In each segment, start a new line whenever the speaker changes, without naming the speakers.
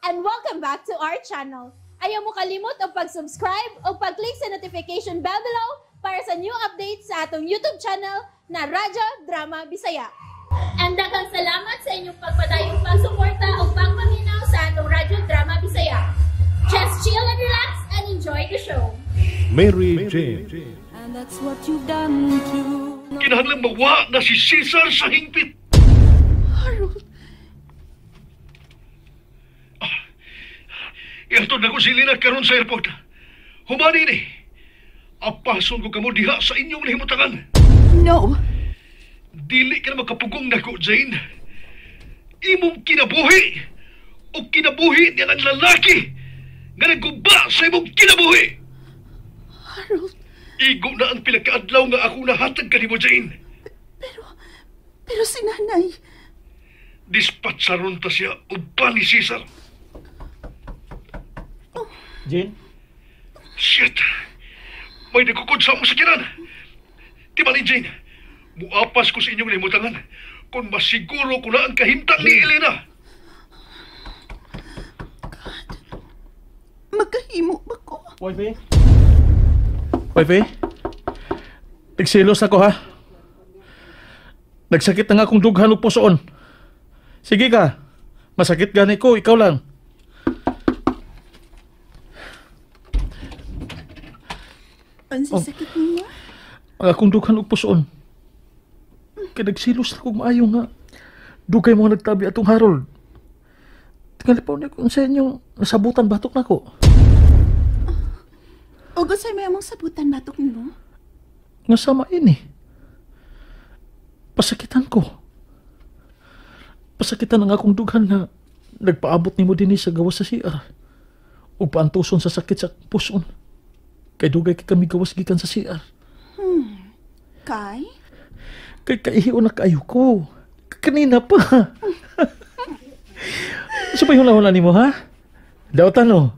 And welcome back to our channel. Ayaw mo kalimot og pag-subscribe o pag-click sa notification bell below para sa new updates sa atong YouTube channel na Radyo Drama Bisaya. And daghang salamat sa inyong pagpadayong pagsuporta o pagpaminaw sa atong Radyo Drama Bisaya. Just chill and relax and enjoy the show.
Mary Jane.
And that's what you've done to
Kinahanglang mawa na si Cesar sa hingpit.
Harold,
Ihatod na ko si Lina karon sa airport. Humani ni. Apason ko kamo diha sa inyong nahimutangan.
No.
Dili ka na makapugong nako, Jane. Imong kinabuhi o kinabuhi niya ng lalaki nga nagguba sa imong kinabuhi.
Harold,
Igo na ang pinakaadlaw nga ako nahatag kanimo, Jane.
Pero si nanay.
Dispatsaron ta siya uban ni Cesar.
Jane?
Shit! May nagkukod sa akong sakiran. Di ba ni Jane? Muapas ko sa inyong limutangan kung masiguro ko na ang kahimtang ni Elena.
Magkahimo ba ko?
Wifey? Wifey? Nagsilos ako ha. Nagsakit na nga akong dughan og pusoon. Sige ka. Masakit gani ko, ikaw lang.
Ang sakit niya?
Ang akong dughan og pusoon. Kay nagsilos na kog maayo nga. Dugay mo nga nagtabi atong Harold. Tingali pa niya kung sa inyong nasabutan batok nako.
O unsay may among sabutan batok nimo?
Nga sama ini. Pasakitan ko. Pasakitan ang akong dughan nga nagpaabot nimo dinhi sa gawas sa CR. Ug paantuson sa sakit sa puson. Kay dugay kay kami gawas gikan sa CR.
Kay?
Kay kaihion na kaayo ko. Kanina pa. So pa hula-hula nimo ha? Dautan no.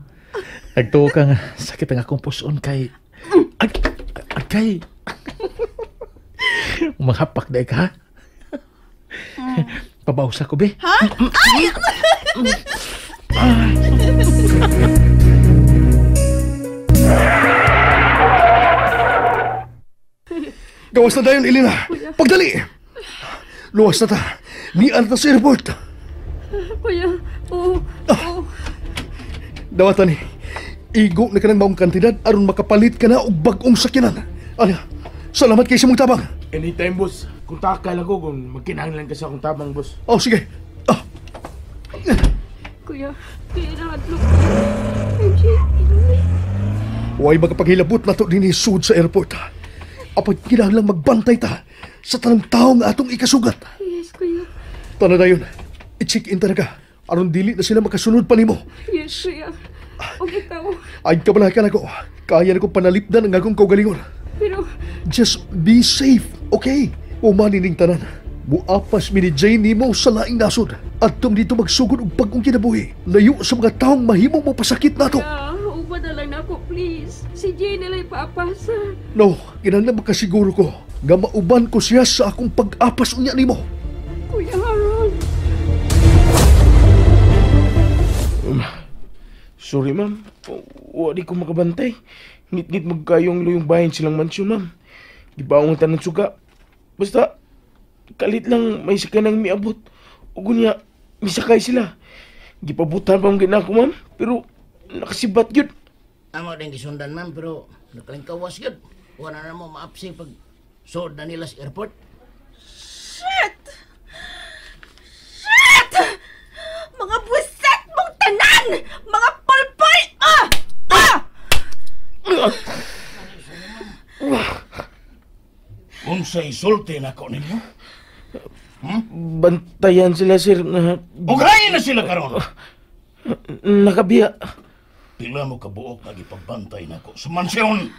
Nagtuo ka nga sakit ang akong puson kay ag, agkay. Manghapak dai ka. Pabawsa ko be.
Ha? Ay!
Gawas na dayon, Elena. Pagdali! Luwas na ta. Nian ta sa airport.
Kuya, oo, oo.
Dawatan ni. Igo na ka ng maong kantidad aron makapalit ka na og bag-ong sakyanan. Ano? Salamat kay sa mong tabang.
Anytime, boss. Kung takal ako, kung magkinahanglan ka sa akong tabang, boss.
Oh, sige. Ah,
Kuya, kuya, nahadlok ko. I'm shaking.
Way makapaghilabot na to dinhi sud sa airport. Apan kinahanglan magbantay ta sa tanang tawo nga atong ikasugat.
Yes, kuya.
Tana dayon. I-check in ta na ka. Aron dili na sila makasunod pa nimo.
Yes, kuya. O ikaw.
Ay kabalakan ka nako. Kaya na kong panalipdan ang akong kaugalingon.
Pero,
Just be safe, okay? Umani ning tanan. Muapas mi ni Jane nimo sa laing nasod. Adtong dito magsugod og bag-ong kinabuhi. Layo sa mga taong mahimong mopasakit nato.
kuya, uba na lang nako, please. Si Jane na lang ipaapasa.
No, kinahanglan makasiguro ko nga mauban ko siya sa akong pag-apas unya nimo.
Kuya Harold.
Sorry, ma'am. Wa di ko makabantay. Ngit-ngit magkayong luyong bahin silang mansyon, ma'am. Gibaong ang tanan suga. Basta, kalit lang may sakay nang miabot. O gunya, misakay sila. Gipabutan pa ang ko, ma'am. Pero, nakasibat yun.
Amo din gisundan, ma'am, pero nakalingkawas yun. Wala na mo maapsi pag suod na nila sa airport.
Shit! Shit! Mga buset mong tanan! Mga pulpul! Ah! Ah!
Unsay sulti nako ninyo?
Bantayan sila, sir, na
Ughayin na sila karon.
nakabiya.
Pila mo kabuok nga gipagbantay nako sa mansyon.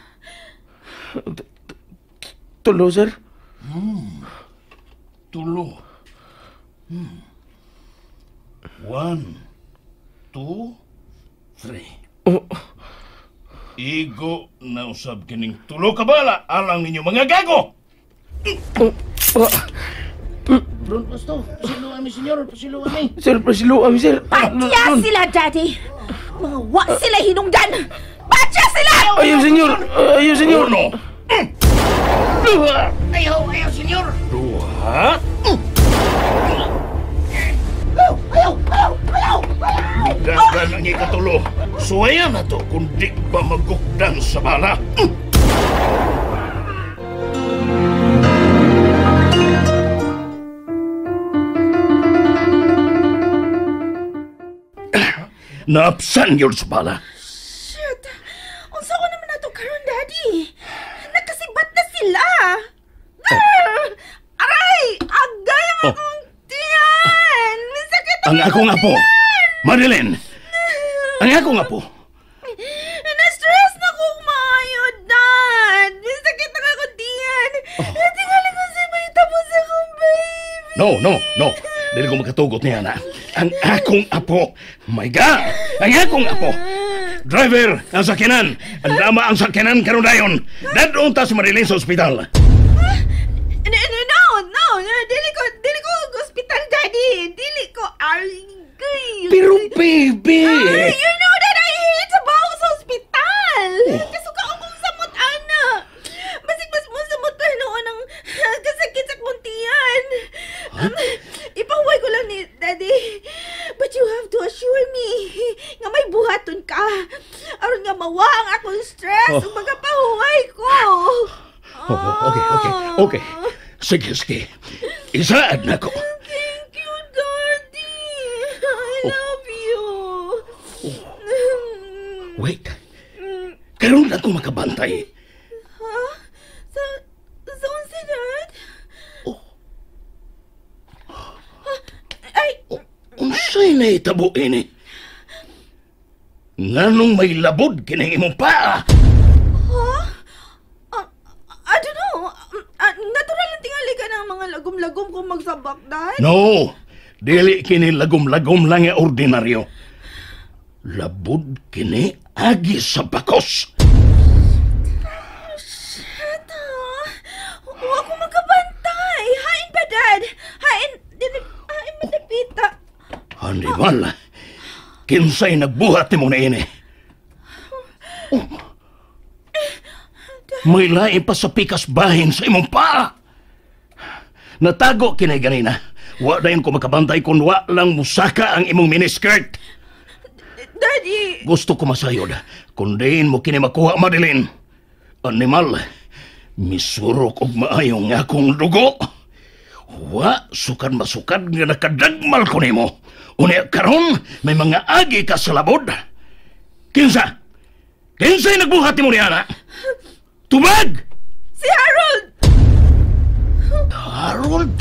Tulo, sir.
Tulo. 1, 2, 3.
Oh,
Igo na usab kining tulo ka bala alang ninyo mga gago.
oh, ah.
Don't gusto. Pasiluan mi, senyor. Pasiluan mi.
Sir, pasiluan mi, sir.
Patya sila, Daddy! Mga wa sila hinungdan! Patya sila!
Ayaw, senyor! Ayaw, senyor!
Uno!
Duha!
Ayaw, ayaw, senyor!
Duha!
Ayaw, ayaw, ayaw, ayaw!
Dagan ang ikatulo. Suwaya na to kung di pa magukdan sa bala. Naapsan yun sa bala.
Shit! Unsa ko naman nato karon, Daddy? Nakasibat na sila! Oh. Aray! Agay ang akong tiyan! Masakit
ang akong apo! Madeline! Ang akong apo!
Na-stress na kong maayo, Dad! Masakit ang akong tiyan! Oh. Tingali ko sa may tapos akong baby!
No, no, no! Dili ko makatugot niya na. Ang akong apo! My God! Ang akong apo! Driver, ang sakyanan! Ang dama ang sakyanan karon dayon! Dadong ta si Madeline sa ospital!
No, no! Dili ko ospital, Daddy! Dili ko!
Pero baby!
Ay, you know that I hate sabaw sa ospital! Kasuka akong samot, ana! Basig mas mo samot pa noon ang kasakit sa muntian. Huh? Ipahuway ko lang ni Daddy. But you have to assure me nga may buhaton ka. Aron nga mawa ang akong stress ug magapahuway ko.
Oh, okay, okay, okay. Sige, sige. Isaad na ko.
Thank you, Daddy. I love you.
Oh. Wait. Karon na ko makabantay.
Ha? Sa unsa, Dad?
Oh.
Ay!
Oh, unsay nahitabo ini? Nganong may labod kining imong paa?
Ha? I don't know. Natural lang tingali ka ng mga lagom-lagom kung magsabak, Dad.
No! Dili kini lagom-lagom lang nga ordinaryo. Labod kini agi sa bakos.
Shit, ah. Huwag ko magkabantay. Hain ba, Dad? Hain. Hain matapita.
Animal. Kinsay nagbuhat ni mo na ini. Oh. May lain pa sa pikas bahin sa imong paa. Natago kinay ganina. Wa dayon ko makabantay kung wa lang musaka ang imong miniskirt.
Daddy!
Gusto ko masayod. Kung diin mo kini makuha, Madeline. Animal, misurok og maayong akong dugo. Wa, sukad masukad nga nakadagmal ko nimo. Unya karon may mga agi ka sa labod. Kinsa? Kinsa'y nagbuhat nimo niya, na? Tubag!
Si Harold!
Harold?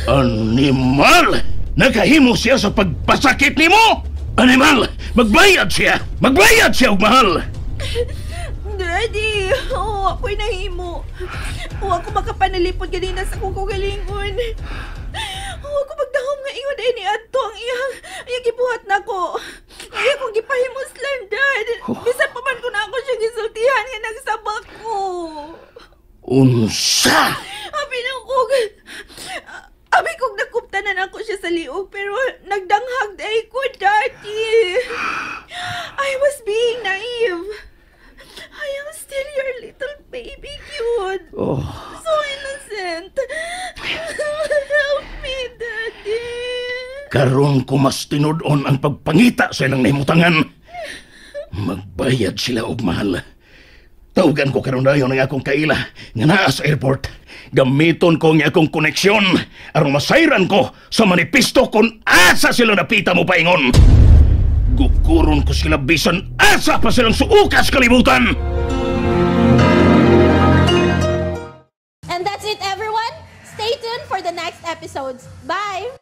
Animal! Nakahimo siya sa pagpasakit nimo! Animal! Magbayad siya! Magbayad siya og mahal!
Daddy! Oh, ako'y nahimo. Oh, ako makapanalipod ganina sa akong kagalingon. Oh, ako magdahom nga ingon ay ni adto ang iyang gibuhat nako. Iya kong gipahimuslan, Dad. Bisan pa man ko na ako siya gisultihan nga nagsabak ko.
Unsa?
Abi kong nakuptanan ako siya sa liog pero nagdanghag day ko, Daddy. I was being naive. I am still your little baby, cute.
Oh.
So innocent. Help me, Daddy.
Karon ko mas tinud-on ang pagpangita sa ilang nahimutangan. Magbayad sila og mahal. Tawagan ko karon dayon ang akong kaila nga naa sa airport. Gamiton ko ang akong koneksyon aron masayran ko sa manifesto kung asa sila napita mo paingon. Gukuron ko sila bisan asa pa silang suukas kalibutan.
And that's it, everyone. Stay tuned for the next episodes. Bye!